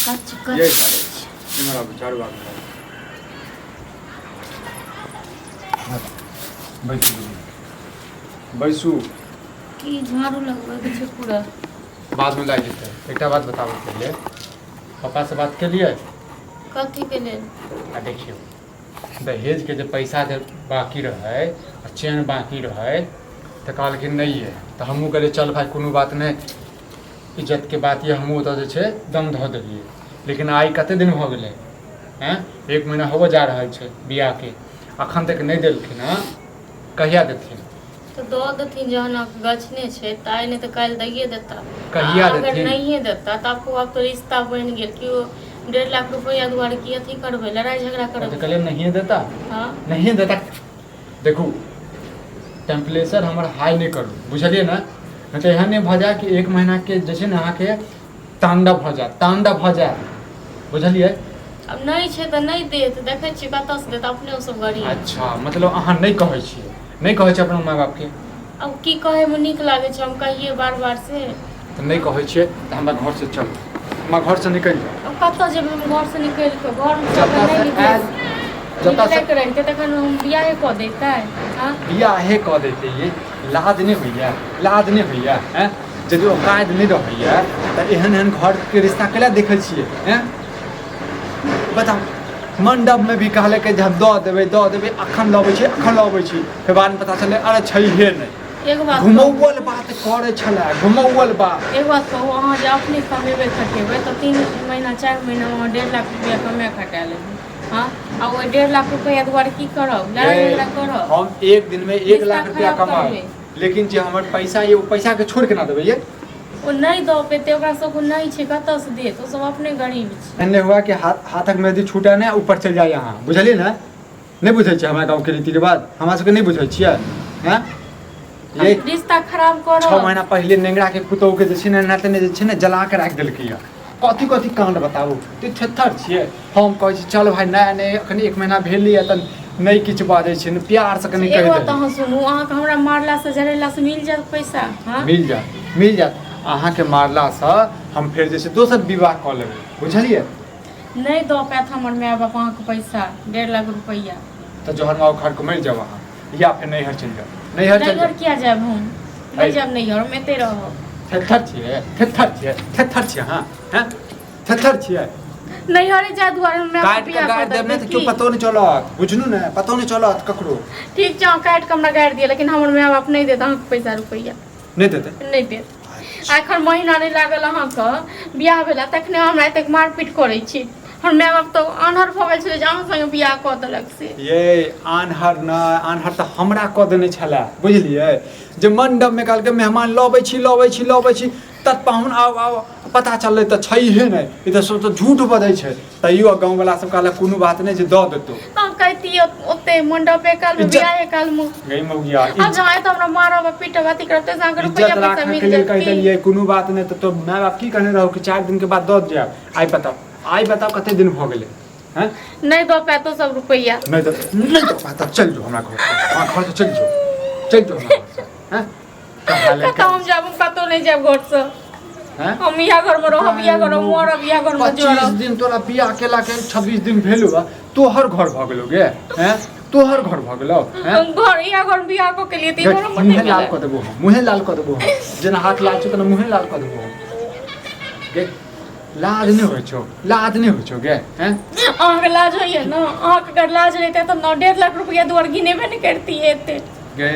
कच कच ये। करै छै। इम्हर आबू, चारू आदमी आबू। बैसू बैसू। की झाड़ू लगबैके छै पूरा? बादमे लागि जेतै। एकटा बात बताबू पहिले, पापासँ बात केलियै? कथीके लेल? आ देखियौ, दहेजके जे पैसा जे बाँकी रहै आ चेन बाँकी रहै, तऽ कहलखिन नहि यऽ। तऽ हमहूँ कहलियै, चल भाय, कोनो बात नहि, इज्जतके बात यऽ। हमहूँ ओतऽ जे छै दम धऽ देलियै। लेकिन आइ कते दिन भऽ गेलै? आँय, एक महीना होबऽ जा रहल छै बियाहके, अखन तक नहि देलखिन हँ। कहिया देथिन? तऽ दऽ देथिन, जहन अहाँके गछने छै तऽ आइ नहि तऽ काल्हि दैए देता। कहिया अगर देथिन? नहिए देता तऽ आपको आब तऽ रिश्ता बनि गेल कि ओ 1.5 लाख रुपैआ दुआरे की अथी करबै, लड़ाइ झगड़ा तऽ करबै? कहलियै नहिए देता। हँ। नहिए देता। देखू, टेम्परेचर हमर हाई नहि करू, बुझलियै ने? नहि तऽ एहन नहि भऽ जाय कि एक महीनाके जे छै ने अहाँके तांडव भऽ जायत, तांडव भऽ जायत, बुझलियै? आब नहि छै तऽ नहि देत, देखै छियै कतऽसँ देत, अपने ओ सब गरीब। अच्छा, मतलब अहाँ नहि कहै छियै, नहि कहै छियै अपना माय बापके? आब की कहैमे नीक लागै छै, हम कहियै बार बार से? तऽ नहि कहै छियै तऽ हमरा घरसँ चलू, हमरा घरसँ निकलि जाउ। आब कतऽ जेबै हम घरसँ निकलि कऽ? घरमे जतऽ नहि से आयल जतऽ से निकलैके रहितै तखन हम बियाहे कऽ दैतै? हँ? बियाहे कऽ दैते। ये लाज नहि होइए? लाज नहि होइए? आँय, यदि औकात नहि रहैए तऽ एहन एहन घरके रिश्ता कैला देखै छियै? आँय, बताउ। मण्डपमे भी कहलकै जे हम दऽ देबै, दऽ देबै, अखन लबै छी, अखन लबै छी। फेर बादमे पता चललै, अरे छैहे नहि। एगो बात कहू। घुमौअल बात करै छलै, घुमौअल बात। एगो बात कहू, अहाँ जे अपने कमेबै खटेबै तऽ 3 महीना 4 महीनामे अहाँ 1.5 लाख रुपैआ कमा खटा लेबै? हँ, आ ओहि 1.5 लाख रुपैआ दुआरे की करब, लड़ाइ ये, झगड़ा करब? हम एक दिनमे एक रिश्ता लाख रुपया खराब कमाब करबै। लेकिन जे हमर पैसा ये, ओ पैसाके छोड़ि केना देबै ये? ओ नहि दऽ पेतै, ओकरा सबके नहि छै, कतऽसँ देत? ओ सब अपने गरीब छै। एहन नहि हुआ कि हाथ हाथक मेहदी छूटे नहि, ऊपर चलि जाय अहाँ, बुझलियै ने? नहि बुझै छियै हमरा गाँवके रीति रिवाज? हमरा सबके नहि बुझै छियै? हँ ये? रिश्ता खराब 6 करब? महीना पहिले नेंगराके पुतोहुके जे छै ने एनाहिते ने जे छै ने जला के राखि देलकै यऽ। कथी कथी काण्ड बताबू। तऽ थेथर छियै। हम कहै छी, चल भाय, नया नहि, एखन एक महीना भेलैए तऽ नहि किछु बाजै छै ने, प्यारसँ कनि कहि एगो तऽ देबै। अहाँ सुनू, अहाँके हमरा मारलासँ जरेलासँ मिल जायत पैसा? हँ? मिल जायत, मिल जायत। अहाँके मारलासँ हम फेर जे छै दोसर विवाह कऽ लेबै, बुझलियै? नहि दऽ पायत हमर माय बाप अहाँके पैसा, 1.5 लाख रुपैआ। तऽ जहन माँ उखाड़ कऽ मरि जाउ अहाँ, या फेर नैहर चलि जाउ, नैहर चलि नैहर जाउ। किया जायब हम? नहि जायब नैहर, हम एतै रहब। थेथर छियै, थेथर छियै, थेथर छियै अहाँ? हैं, थेथर छियै? नैहरे जाय दुआरे हम माय बाप काटि कऽ बियाह गाड़ि कऽ देब ने देलकै तऽ केओ की? पतो नहि चलत, बुझलू ने? पतो नहि चलत ककरो। ठीक छै, अहाँ काटि कऽ हमरा गाड़ि दिअ, लेकिन हमर माय बाप नहि देत अहाँके पैसा रुपैआ। नहि देतै? नहि देत। आ एखन महीना नहि लागल अहाँके बियाह भेला, तखने हमरा एतेक मारपीट करै छी। हमर माय बाप तऽ आन्हर भऽ गेल छलै जे अहाँ संगे बियाह कऽ देलक से। ये आन्हर नहि, आन्हर तऽ हमरा कऽ देने छलै, बुझलियै? जे मण्डपमे कहलकै मेहमान लबै छी, लबै छी, लबै छी, तत पाहुन आउ आउ, पता चललै तऽ छैहे नहि। ई तऽ सब तऽ झूठ बजै छै। तैयो गाँववला सब कहलक कोनो बात नहि, जे दऽ देतौ। तऽ हम कहितियै ओते मण्डपे कालमे, इज्जत- बियाहे कालमे? गई मौगिया, आब जहाँ एतऽ हमरा मारब आ पीटब अथी करब, ताहिसँ अहाँके इज्जत रुपैआ पैसा राखऽके मिल लेल जायत कहि की? देलियै कोनो बात नहि, तऽ तो माय बाप की कहने रहौ कि 4 दिनके बाद दऽ जायब। आइ बताउ, आइ बताउ, कते दिन भऽ गेलै? हैं? नहि दऽ पायतो सब रुपैआ। नहि दऽ, नहि दऽ पायत, चलि जो हमरा घरसँ, हमरा घरसँ चलि जो, चलि जो हमरा घरसँ। हैं, कहाँ ले? कतऽ हम जायब? हम कतहु नहि जायब घरसँ। हैं? हम इएह घरमे रहब, इएह घरमे मरब, इएह घरमे 25 जरब। दिन तोरा बियाह केला के 26 दिन भेलौ आ तोहर घर भऽ गेलौ गे? हैं, तोहर घर भऽ गेलौ? हैं? हम घर इएह घर बियाह कऽ के लिए तऽ ई घर हमर मुँहे नहि लाल भेलै। कऽ देबो हम, मुँहे लाल कऽ देबो हम। जेना हाथ लाल छौ तेना मुँहे लाल कऽ देबो हम। गे, लाज नहि होइ छौ? लाज नहि होइ छौ गे? हैं? अहाँके लाज होइए ने? अहाँके अगर लाज रहितै तऽ ने 1.5 लाख रुपैआ दुआरे घिनेबे नहि करतियै एते। गे,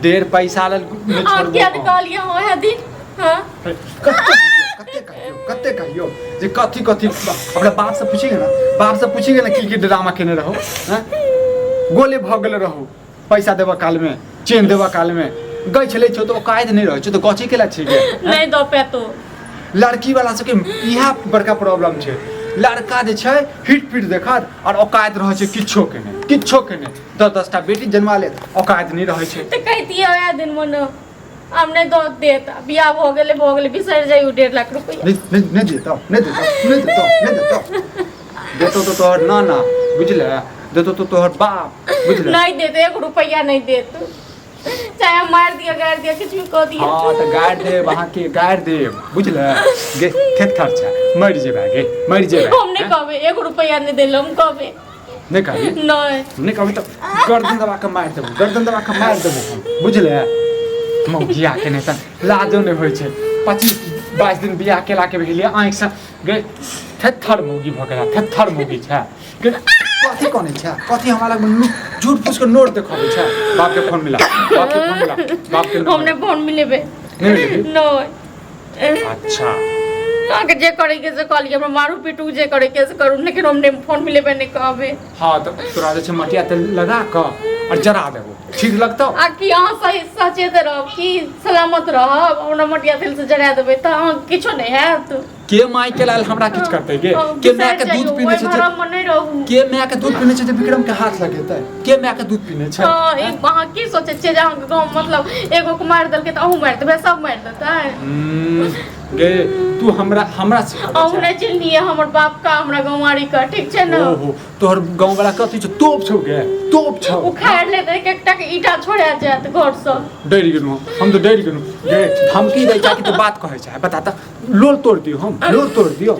डेढ़ पैसा लेल नहि अहाँ छोड़बो किया नहि हम। कहलियै हँ ओएह दिन? हँ? कते कते कहियौ, कते कहियौ जे कथी कथी? अपना बाप से पूछिए ने, बाप से पूछिए ने, की की ड्रामा केने रहो? हैं, गोले भऽ गेल रहो पैसा देबऽ कालमे, चेन देबऽ कालमे। गै छलै छौ तऽ औकात नहि रहै छौ तऽ गछै केला छी गे? नहि दऽ पेतो। लड़की वाला सबके इएह बड़का प्रॉब्लम छै। लड़का जे छै हिट पीट देखत आओर औकात रहै छै किछो के नहि, किछो के नहि। दस दस टा बेटी जन्मा लेत, औकात नहि रहै छै। तऽ कहितियै ओएह दिन मन, आब नहि दऽ देत, बियाह भऽ गेलै, भऽ गेलै, बिसरि जाइयो 1.5 लाख रुपैआ। नहि, नहि, नहि देतौ, नहि देतौ, नहि देतौ, नहि देतौ। देतौ तऽ तोहर नाना, बुझले? देतौ तऽ तोहर बाप, बुझले? नहि देत, एक रुपैआ नहि देत। चाहे हम मारि दिअ गारि दिअ किछु भी कऽ दिअ। हाँ तऽ गारि देब, अहाँके गारि देब, बुझले गे? थेथर छै, मरि जेबै गे, मरि जेबै। हम नहि कहबै, एगो रुपैआ नहि देलहुँ हम कहबै। नहि कहबी? नहि। नहि कहबी तऽ गर्दन दबा कऽ मारि देबो, गर्दन दबा कऽ मारि देबो हम, बुझले? मौगिया के नहि तऽ लाजो नहि होइ छै। 25-22 दिन बियाह केलाके भेलियै, आँखिसँ गे थेथर मौगी भऽ गेला, थेथर मौगी छै गे। कथी कहने छै? कथी हमरा लग झूठ फूस के नोट देखाबै छै? बाप के फोन मिला, बाप के फोन मिला, बाप के। हम नहि फोन मिलेबै। नहि मिलेबी? नहि। अच्छा। अहाँके जे करैके से कऽ लिअ, हमरा मारू पीटू, जे करैके से करू, लेकिन हम नहि फोन मिलेबै, नहि कहबै। हाँ तऽ तोरा जे छै मटिया तेल लगा कऽ आओर जरा देबो, ठीक लगतौ? आ की अहाँ सही सचेत रहब की सलामत रहब? हमरा मटिया तेल से जरा देबै तऽ अहाँ किछो नहि हैत। के माय के लाल हमरा किछु करतै गे? के माय के दूध पीने छै? भरम मे नहि रहू। के माय के दूध पीने छै जे विक्रम के हाथ लगेतै? के माय के दूध पीने छै? हँ, अहाँ की सोचै छियै जे अहाँके गाँव मतलब एगो के मारि देलकै तऽ अहूँ मारि देबै, सब मारि देतै? गे तू हमरा हमरा सिखाबै अहूँ छै? नहि चिन्हलियै हमर बाप का, हमरा गंवारी का, ठीक छै ने? ओहो, तोहर गाँव वाला कथी छौ? तोप छौ गे, तोप छौ। उखाड़ि लेत, एक एकटा के ईटा छोड़ा जायत घरसँ। डरि गेलहुँ हम तऽ, डरि गेलहुँ गे। धमकी दै छै कि तू बात कहै छै? बता तऽ, लोल तोड़ दियौ, हम लोल तोड़ दियौ।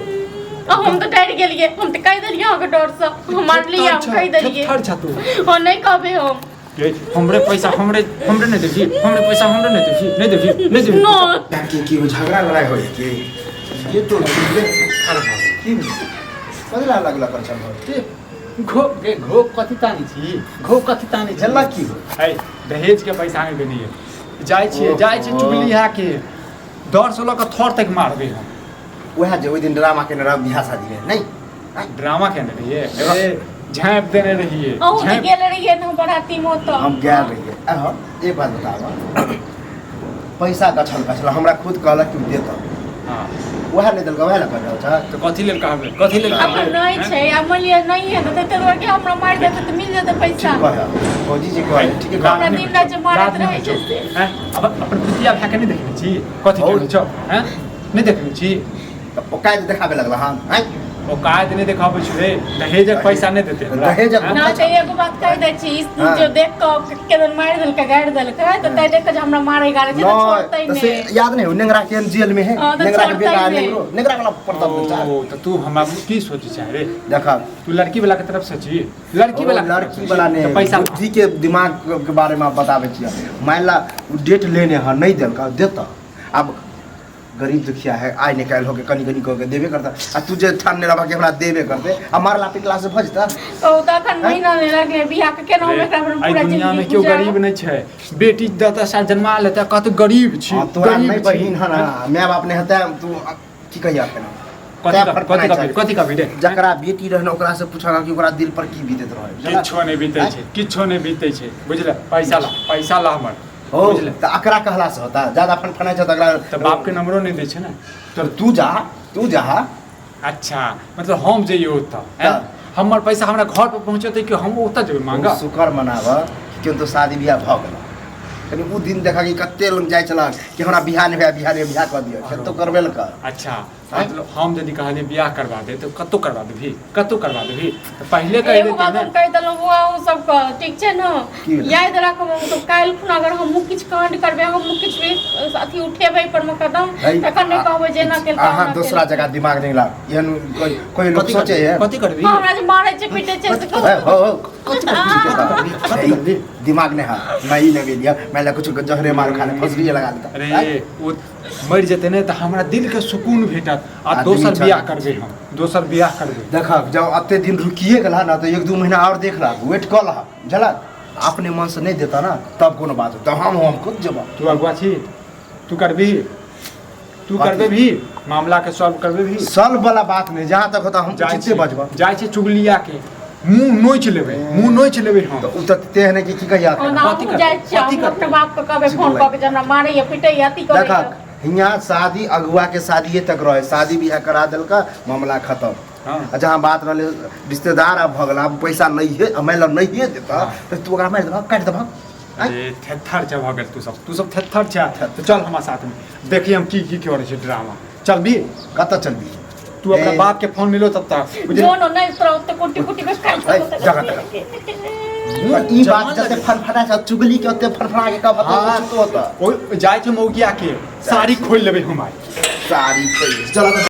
आ हम तऽ डरि गेलियै, हम तऽ कहि देलियै अहाँके डरसँ, हम मारलियै, हम कहि देलियै। थेथर छा तू। हँ, नहि कहबै हम। गे हमरे पैसा हमरे हमरे नहि देबही? हमरे पैसा हमरे नहि देबही? नहि देबही, नहि देबही? नहि। की की झगड़ा लड़ाई होय की ये तो की कथी लागला पर चल के घो गे घो कथी तानी छी? घो कथी तानी छी? झल्ला की हो? है दहेज के पैसा नहि देनी है। जाइ छियै, जाइ छियै चुगली है के डर से लऽ कऽ थर तक मारबै हम। वएह जे ओहि दिन ड्रामा केने रहब बियाह शादी में नहीं? ड्रामा केने रहियै? ए, झाँपि देने रहियै। अहूँ तऽ झाँपि गेल रहियै ने बराती मे ओतऽ? हम गेल रहियै। आहो एक बात बताब, पैसा गछल गछल हमरा खुद कहलक कि देतऽ। हाँ। वएह नहि देलकै, वएह लए कर रहल छ। तऽ कथी लेल कहबै? कथी लेल अखन कहबै? नहि हैं? छै, आ मानि लिअ नहि हेतै तऽ ताहि दुआरे कि हमरा मारि देतै तऽ मिल जेतै पैसा। ठीक कह, भौजी जी कह, ठीके कह। हमरा दिन राति जे मारैत रहै छै से। हैं? अब अपन पितिया भाय के नहि देखने छी? कथी केने छौ? हैं, नहि देखने छी? तऽ ओकाज देखाबे लगला हम आँय? औकात नहि देखाबै छी रे, दहेजक पैसा नहि देतै हमरा। दहेजक हैं? ना तऽ एगो बात कहि दै छी, हाँ। जो देख कऽ केदन मारि देलकै गाड़ि देलकै तऽ तै देख कऽ जे हमरा मारै गाड़ै छै तऽ छोड़तै नहि तऽ से नहि। याद नहीं हो नेंगरा के जेल में है? हाँ, तऽ नेंगरा के छोड़तै बेटा नहि। नेंगरो नेंगरा वाला प्रताप बच्चा। ओ तऽ तू हमरा की सोचै छै रे? देख। तू लड़की वाला के तरफ से छी? लड़की वाला के तरफ लड़की से वाला छी? ने तऽ पैसा बुद्धि के दिमाग के बारे में बताबै छियै। मान ला डेट लेने है, नहीं देलका, देता। अब गरीब दुखिया है, आइ ने काल्हि होके कनि कनि कऽ के देबे करता। आ तू जे ठानने रहबा कि हमरा देबे करते आ मारला पिटला से भऽ जेता? कहू तऽ अखन महीना नहि लगलै बियाह के, केना हम एकरा पर एहि पूरा दुनिया में जिंदगी केओ गुजारब? गरीब नहीं छै। बेटी दस साल जन्मा लेते, कहते गरीब छी। हाँ, तोरा गरीब नहीं छी। बहिन है ना, माय बाप नहीं हेतै, तू की कहिया केना कथी तैं कभी, फड़फड़ाइ कथी कभी, छै। कथी कभी रे? जकरा बेटी रहने ओकरा से पूछल कि ओकरा दिल पर की बीतैत रहै। किछो नहि बीतै छै, किछो नहि बीतै छै, बुझले? पैसा ला, पैसा ला हमर। हो बुझले? तऽ अकरा कहला से होता? ज्यादा फनफनाइ छै तऽ अकरा तऽ बाप के नंबरो नहि दै छै ने। तऽ तू जा, तू जा। अच्छा, मतलब हम जइयै ओतऽ? तऽ। हमर पैसा हमरा घर पर पहुँचेतै कि हम ओतऽ जेबै मांगऽ? शुक्र मनाब कि किन्तु शादी बियाह भऽ गेल। कनि ओ दिन देखा कि कते लोग जाइ छलक कि हमरा बियाह नहि भए, बियाह नहि, बियाह कऽ दिअ, कतौ करबेलक। अच्छा, मतलब हम यदि कहलियै बियाह करवा दे तऽ कतौ करवा देबही? कतौ करवा देबही तऽ पहिले कहि एगो देती बात ने। हम कहि देलहुँ बौआ अहूँ सबके, ठीक छै ने? की भेलै? याद राखब, हम तऽ काल्हि खुना अगर हमहूँ किछु कांड करबै, हमहूँ किछु भी अथी उठेबै एहि पर मे कदम, है, तखन नहि कहबै जे एना केलकै, अहाँ ओना दोसरा केलकै। जगह दिमाग नहि लाग। एहन कोइ कोइ लोक कथी सोचे करबी? है? कथी करबी? हाँ, हमरा जे मारै छै पीटै छै से है, हो हो, कथी करबी? कथी करबी? दिमाग नहीं है, मैं ही नहीं लिया, मैं ला कुछ जहरे मार खाने फसली लगा लेता। अरे ओ मरि जेतै ने तऽ हमरा दिलके सुकून भेटत आ आदमी दोसर छै। बियाह करबै हम, दोसर बियाह करबै। देखक जब एते दिन रुकिए गेला ना तऽ एक दू महीना और देख ला, वेट कऽ ला, बुझलक? अपने मन से नहीं देता ना तब कोनो बात, तब हम खुद जेबा। तू अगुआ छी, तू करबी, तू करबे भी मामला के सॉल्व करबे भी? सॉल्व वाला बात नहीं, जहाँ तक होता हम जाइ उचिते छी, बजबा। जाइ छी चुगलिया के मुंह नोच लेबै, मुंह नोच लेबै हम। तऽ ओ तऽ तेहन है कि की कहिया। ओना कथी हमहूँ करबै? जाइ छियै, कथी हमहूँ अपना करबै? बापके कहबै फोन कऽ के जे हमरा मारैया पीटैया अथी करैया। देखक हियाँ शादी अगुआ के शादिये तक रहे, शादी बियाह करा देलका, मामला खत्म। हाँ। आ जहाँ बात रहले रिश्तेदार आब भऽ गेल, आब पैसा नहिये मानि लऽ नहिये देता हाँ। तऽ तू ओकरा मारि देबह, काटि देबह? अरे थेथर छै भऽ गेल तू सब, तू सब थेथर छै। तऽ चल हमरा साथमे, देखी हम की की करै छै ड्रामा। चल भी। कतऽ चलबी? तू अपना ए। बाप के फोन मिलो तब तक बुझली? जो न नहि तोरा ओते कुटी कुटी के काटि है, देबौ। जगह तक। पर ई बात जते फनफना छै चुगली के ओते फनफना के कब हाँ। होता होता ओ जाइ छै मौगिया के साड़ी खोलि लेबै हम आइ। साड़ी खोल चल।